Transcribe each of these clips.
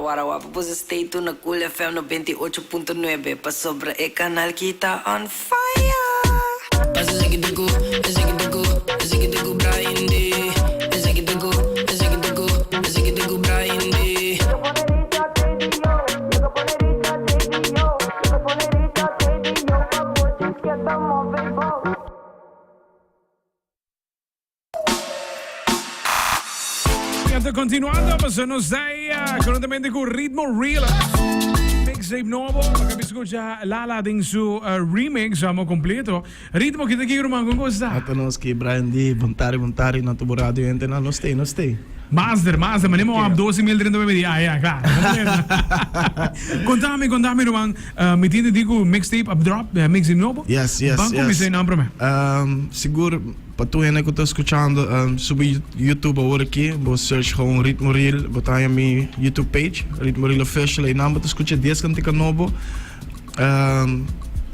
Wara wara wara boso stay tuned na Cool FM 98.9 pasobra e kanal ki ta on fire! Esaki ta ku, esaki ta ku, esaki ta ku Brian D. Esaki ta ku, esaki ta ku, esaki ta ku Brian D. Anto continuando, paso nos dai conjuntamente cu Ritmo Real. Mixtape nobo, pa que escucha Lala den su remix, amo completo. Ritmo, kita ki ruman, con cosa? Ata nos ki Brian D, bon tarde, bon tarde, na tubo radio gente na nos stay, nos stay. Master, master, manemo ab 12 mil 30 media, ah, ja, claro. Contame, contame, ruman, mi tin di cu mixtape up drop, mixtape nobo. Yes, Ban yes. cuminsa nan prome. Sigur, Pa tur hende ku ta skuchando, subi YouTube awor aki, bo search gewoon Ritmo Real, bo ta haña mi YouTube page, Ritmo Real Official, einan bo ta skucha dies kantika nobo.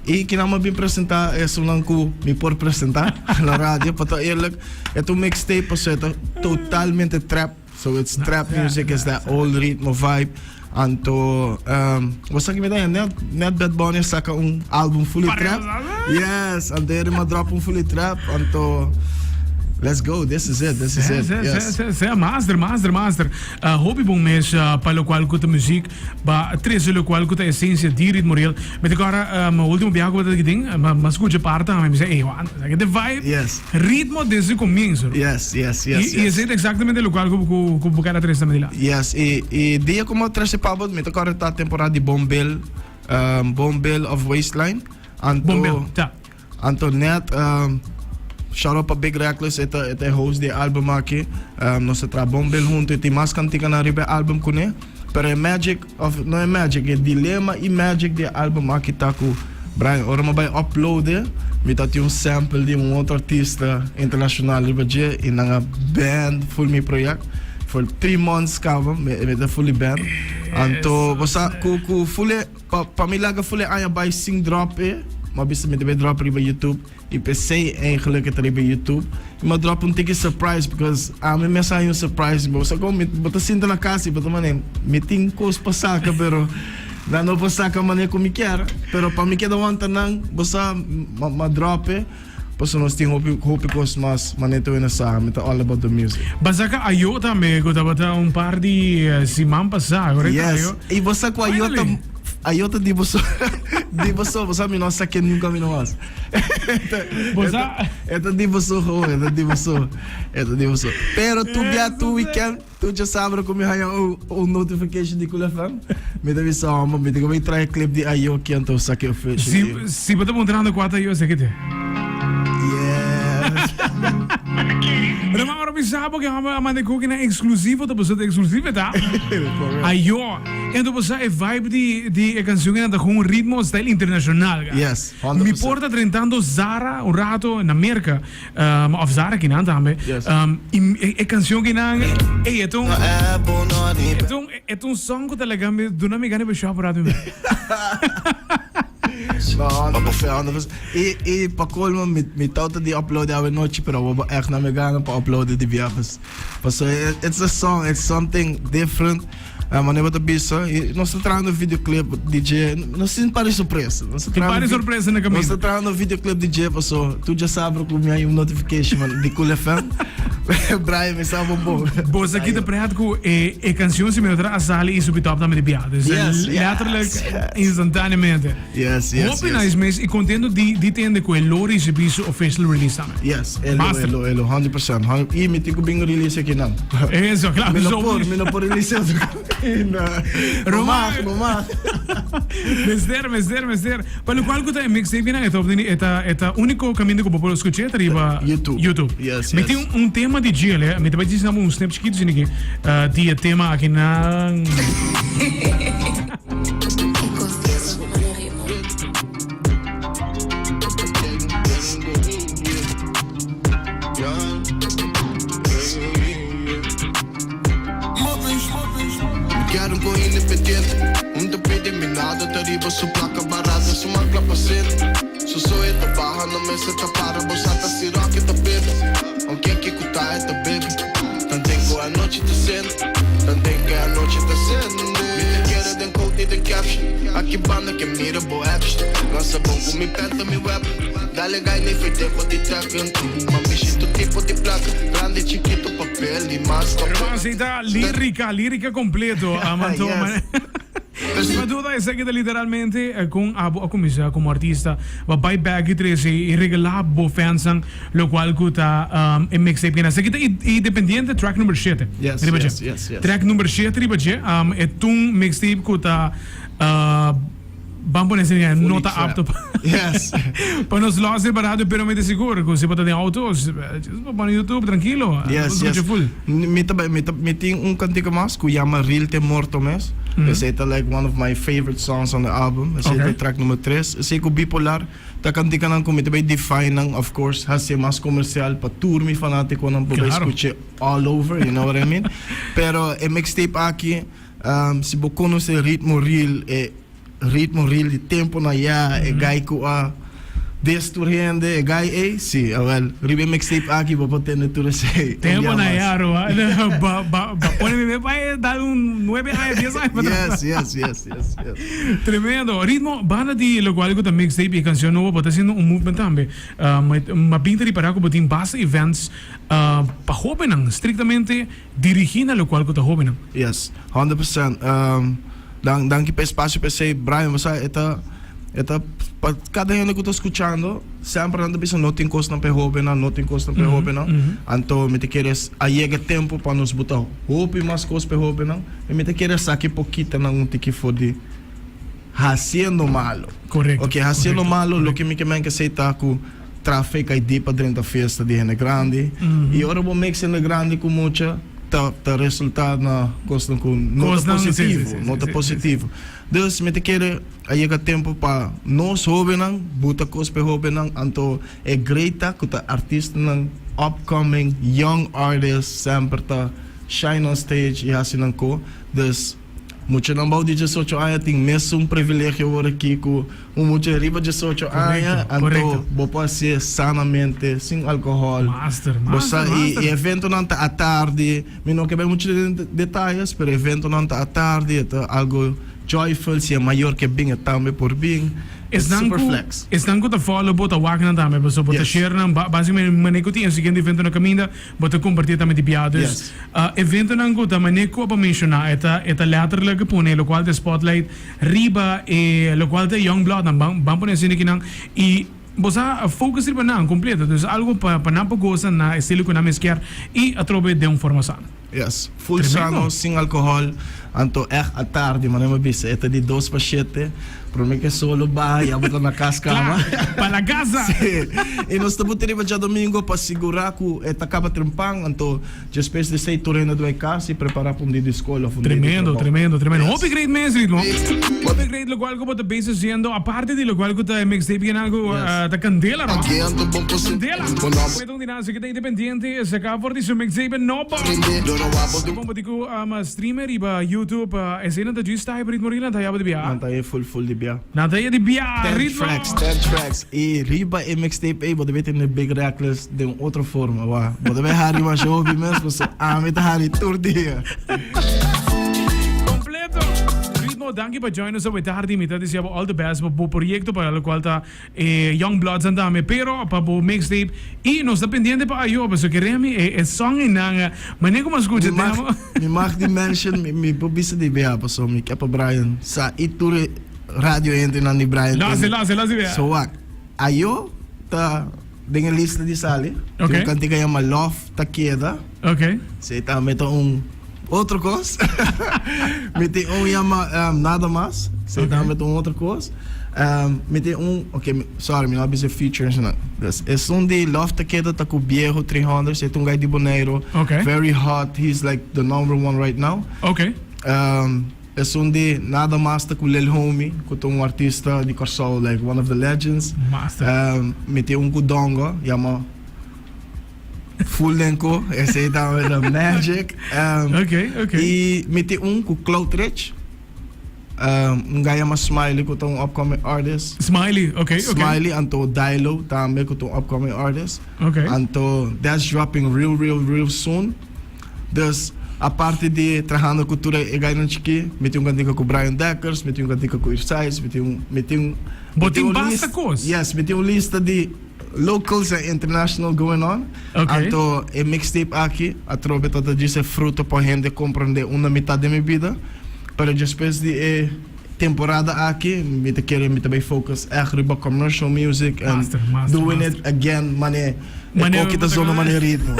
I kinan mi a bin presentá esunnan ku mi por presentá na radio, pa ta eerlijk, e ta un mixtape pasobra e ta totalmente trap. So it's trap music, it's that old ritmo vibe. Anto, bo sa ki mi ta net, net Bad Bunny a saka un album fully trap. Yes, anto eri ma drop un fully trap. Anto, let's go, this is it, this is it. Yes. Se, se, master, master, master. Hopi bon mes pa locual cu ta muziek, ba trece locual cu ta esencia di Ritmo Real. Mi ta kora, ultimo biaha cu bo ta aki den, ma scucha parta, mi bisa, ey, wanta, esaki ta e vibe. Yes. Ritmo desde comienzo. Yes, yes, yes, Y, y yes. esey ta exactamente locual cu, cu, cu bo keda trece tambe di la. Yes, y, y dia cu mi trece pa bo, mi ta corda ta temporada di Bon Bill, Bon Bill of Waistline. Anto, Bon Bill, ta. Anto net, shout out pa Big Reckless, e ta, e ta e host di e album aki. Nos ta traha Bon Bill hunto y tin mas canticanan riba e album cune. Pero e magic, of no e magic, e dilema y magic di e album aki ta cu Brian, ora mi a bay upload e, mi ta tin un sample di un otro artista internacional riba dje y nan a ban full mi project for 3 months caba, mi ta fully ban. Anto, bo sa cu, cu full e, pa, pa mi laga full e aña bay sin drop e, mi a bisa mi ta bay drop riba YouTube. Y p'esey eigenlijk e ta riba YouTube. Y mi a drop un tiki surprise because ami mes a haña un surprise. Bo sa con mi bo ta sinta na cas y bo ta mane mi tin cos pa saca pero nan no por saca mane cu mi kier. Pero pa mi keda wanta nan bo sa mi a drop e pasobra nos tin hopi hopi cos mas mane ta wena sa mi ta all about the music. Bo saca Ayo tambe cu tabata un par di siman pasa, correcto? Yes, Ayo? y bo sa cu Ayo ta Finally! Ayo ta di bo so di bo so bo sa mi no a saque nunca mi no mas. Bo sa. E ta di boso gewoon, e ta di boso. E ta di boso. Pero tu bia tu weekend, tu djasabra ku mi haña un, un notification di Cool FM, mi ta bisa homber, mi ta ku mi trae clip di Ayoki anto saki officially. Si, si bo ta puntrando kua ta Ayo, esaki te. Yes. Ruman, ora mi sa bo ke homber a manda e kokinan exclusivo, ta boso ta exclusivo ta. Ayo. Anto bo sa e vibe di, di e cancion ena ta con un ritmo style internacional. Ga. Yes, 100%. Mi por ta drentando Zara un rato na Merca, of Zara kinan tambe. Yes. Y e, e cancion kinan, ey, e ta un, e ta un, e ta un song cu ta laga mi, duna mi gana pa shop un rato mi. No, 100%, 100%. Y, y pa colmo, mi, mi tauta di upload awe nochi, pero awor bo echt na mi gana pa upload di biapas. Paso, it's a song, it's something different. Manera bo ta bisa, nos ta trahando videoclip di dje, nos tin par di sorpresa. Nos ta Tin par di sorpresa na kaminda. Nos ta trahando videoclip di dje, paso tur dja sabra ku mi hay un notification man di Cool FM. Brian, mi sa bon bon. Bo sa kita pret ku e e kanshon si mi no tra a sali i subi top tambe di bia. Dus Yes, yes, letterlijk yes. instantaneamente. Yes, yes, Hopi yes. nice mes i kontento di di tende ku e lo risibí su official release tambe. Yes, e lo, Master. e lo, e lo, 100%. I mi tin ku bin release aki nan. Eso, klaar. Mi no Zo- por, mi no por release otro kaminda. No Román. mag, no mag. Mester, mester, mester. Pa lokual ku ta e mixtape nan, e ta obteni, e ta, e ta úniko kaminda ku bo por skuch'é ta riba YouTube. YouTube. Yes, Mi yes. tin un tema di djel, eh. Mi ta bai djis un snip chikitu sini aki, di e tema aki nan. ki banda ke mira bo ex. Nan sa bon ku mi pen ta mi weapon. Dale gai ni fede bo di Tekken. Ma mishi tur tipo di plaka, grandi, chikito, papel i mas papel. Herman, si ta lirica, lirica completo. Amanto, Yes. Sin duda esaki ta literalmente con abo a cuminsa como artista. Bo bay bek y trece y regala bo fansnan locual cu ta e mixtape kina. Esaki ta independiente track number shete Yes, riba dje. yes, yes, yes. Track number shete riba dje. E tun mixtape cu ta ban pone asina no Fully ta trap. apto pa Yes. pa nos los riba radio pero mi ta sigur cu si bo ta den auto just bo pone YouTube trankilo. Yes, Bo yes. scucha full. Mi ta mi ta mi tin un cantica mas cu yama Real Te Morto Mes. Esey ta like one of my favorite songs on the album. Esey ta track number tres. Esey cu Bipolar ta canticanan cu mi ta bay define nan of course haci'e mas comercial pa tur mi fanaticonan por bay scuch'e all over, you know what I mean. Pero e mixtape aki si bo conoce Ritmo Real e Ritmo real di tempo na ya e guy cu a des tur hende e guy ey si awel riba e mixtape aki bo por tende tur esey un Tempo bia na mas. ya Roa ba ba ba pone mi mes pa e dal un nuebe aña dies aña pa Yes tras. yes yes yes yes. Tremendo. Ritmo, banda di locual cu ta mixtape y cancion nobo bo ta haciendo un movement tambe. Ma bin ta ripara cu bo tin basta events pa hobennan strictamente Dirigi na locual cu ta hobennan. Yes, 100%. Dan, danki pa e espacio pa esey. Brian, bo sa, e ta, e ta, pa cada hende cu ta scuchando, semper nan ta bisa no tin cosnan pa e hobennan, no tin cosnan pa e hobennan. Anto mi ta kere a yega tempo pa nos buta hopi mas cos pa e hobennan. Y mi ta kere esaki por kita nan un tiki for di haciendo malo. Correcto. Ok, haciendo correcto, malo, loke mi ke men ke esey ta cu. Trafik ai di pa drenta fiesta di hende grandi y ora bo mix hende grandi cu mucha ta ta resulta na cosnan cu no ta positivo, no ta positivo. Dus mi ta kere a yega tempo pa nos hobennan buta cos pa e hobennan anto e great ta cu ta artistanan upcoming young artists semper ta shine on stage y haci nan co. Dus Muchanan bou di diesocho aña tin mesun privilegio awor aki ku un mucha riba diesocho aña, anto bo por hasié sanamente, sin alkohòl. Bo sa, i e eventonan ta atardi, mi no ke bai muchu den detayes, pero e eventonan ta atardi, e ta algo joyful, si e mayor ke bin e tambe por bin, e super flex. Esnan ku ta follow bo ta wak nan tambe, pasobra bo ta share nan, basicamente manera ku tin e siguiente evento na kaminda. Bo ta comparti tambe di bia. Dus eventonan cu ta mane cu a menciona e ta e ta letterlijk pone locual ta e spotlight riba e locual ta e young blood nan. Ban ban pone asina kinan y bo sa focus riba nan completo. Dus algo pa pa nan por goza na estilo cu nan mes kier y atrobe den un forma sano. Yes, full Tremendo. sano, sin alcohol. Anto echt atardi, manera mi a bisa, e ta di dos pa shete. Prome ke solo baha ya bo ta na kas kaba. Kla, pa la casa. Sí. I nos ta buti riba djadomingo pa sigurá ku e ta kaba trempan, anto despues di esei tur hende ta bai kas i prepará pa un dia di skol òf un dia di Tremendo, trabou. tremendo, tremendo. Yes. Hopi great mes, Ritmo. Hopi great lokual ku bo ta bezig siendo, aparte di lokual ku ta e mixtape ken algu Yes. ta kandela, no? Kandela! Met un dinastia ku ta independiente, saka for di su mixtape nobo. Bon bo di ku streamer riba YouTube, esei nan ta djis type Ritmo Real, nan ta yaba di bia? Nan ta e full full di bia. Nan ta e di bia, Ten Ritmo! tracks, ten tracks. I riba e mixtape ei bo debe tene Big Reckless den un otro forma, wa. Bo debe hari masha hopi mes pasobra ami ta hari tur dia. Completo! Ritmo, danki pa join nos awe tardi. Mi ta desea bo all the best pa bo proyecto pa locual ta E Young Bloods nan tambe pero pa bo mixtape y nos ta pendiente pa ayo pasobra kere mi e song eynan mane como a scucha Mi mag demo. mi mag di mention mi mi por bisa di bia pasobra mi ke pa Brian sa y tur e radio hendenan di Brian Lasi tende. lasi lasi bia. So wak ayo ta den e lista di sali tin Ok. un cantica yama Love ta keda. Ok. Esey tambe ta un otro cos. Mi tin un yama Nada Mas. Esey Ok. tambe ta un otro cos. Mi tin un, ok, sorry, mi no a bisa features nan. Dus esun di Love Ta Keda ta cu Viejo 300, esey ta un guy di Boneiro. Ok. Very hot, he's like the number one right now. Ok. Esun di Nada Mas ta cu Lil Homie, cu ta un artista di Corsou, like one of the legends. Master. Mi tin un cu Dongo, yama. Full den ko, esey tambe ta magic. Ok, ok. Y mi tin un cu Cloud Rich. Un guy yama Smiley cu ta un upcoming artist. Smiley, ok, ok. Smiley, anto Dilo tambe cu ta un upcoming artist. Ok. Anto that's dropping real, real, real soon. Dus. Aparte di trahando ku tur e gainan chikí, mi tin un kantika ku Brian Dekkers, mi tin un kantika ku Irsais, mi tin un, mi tin un, Bo mi tin tin un basta list, kos. yes, mi tin un lista di locals en international going on. Ok. Anto e mixtape aki atrobe ta ta djis e fruto pa hende komprendé unda mi ta den mi bida. Pero despues di e temporada aki mi ta kere mi ta bay focus echt riba commercial music and Master, master, doing master. it again mane e Mane koki ta zona mane ritmo.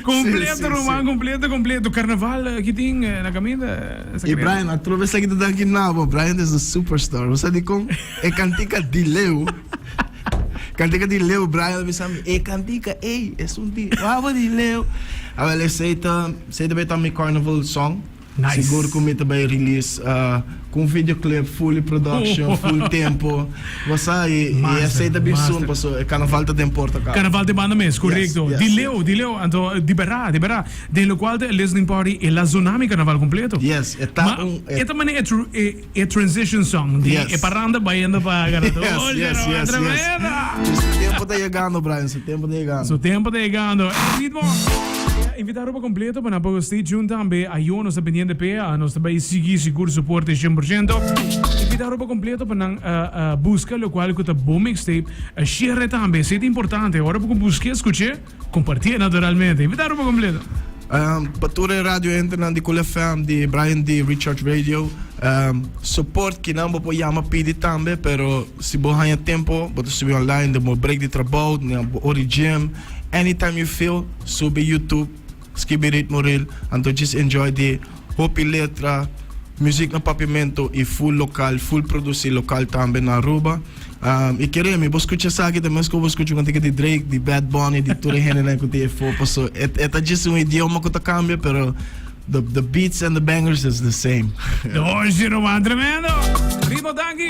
Completo Sí, sí, ruman, sí. completo, completo. Carnaval eh, ki tin eh, na caminda? Y Secreto. Brian, atrobe esaki ta danki na bo. Brian is a superstar. Bo sa dikon? E kantika di Leo. Kantika di Leo, Brian a bisa mi, e kantika ey, esun di wou di Leo. Awel esey ta, esey ta bay ta mi carnival song. Nice. Sigur ku mi ta bay release ku un videoclip, fully production, full tempo. Bo sa, y y Master, esey ta bin soon master. paso e carnaval ta den porta caba. Carnaval te banda mes, correcto. Yes, Di yes, Leo, di Leo, anto di berá, di berá. Den locual ta e listening party e la Tsunami Carnaval completo. Yes, e ta Ma un, e e ta mane e tr- e E transition song di Yes. e paranda bayendo pa ganador. Yes, yes, yes, yes. Su tempo ta yegando, Brian. Su tempo ta yegando. Su tempo ta yegando. E ritmo. Invita Aruba completo pa nan por stay tuned tambe. Ayo nos ta pendiente p'e. Nos ta bay sigui sigur soporte 100%. Invita Aruba completo pa nan busca locual cu ta bo mixtape. Share tambe. Esey ta importante. Ora bo busque, scuche. Compartié naturalmente. Invita Aruba completo. Pa tur e radio hentenan di Cool FM, di Brian D, Recharge Radio, support kinan bo por yama pidi tambe, pero si bo haña tempo, bo ta subi online den bo break di trabou, den bo ora di gym, anytime you feel, subi YouTube, skibi Ritmo Real, anto just enjoy di hopi letra, music na papiamento y full local, full produci local tambe na Aruba. Y kere mi, bo scucha esaki ta mes cu bo scucha un cantica di Drake, di Bad Bunny, di tur e hendenan cu tin efo, paso e e ta djis un idioma cu ta cambia, pero the the beats and the bangers is the same. Doshi ruman, tremendo! Ritmo danki!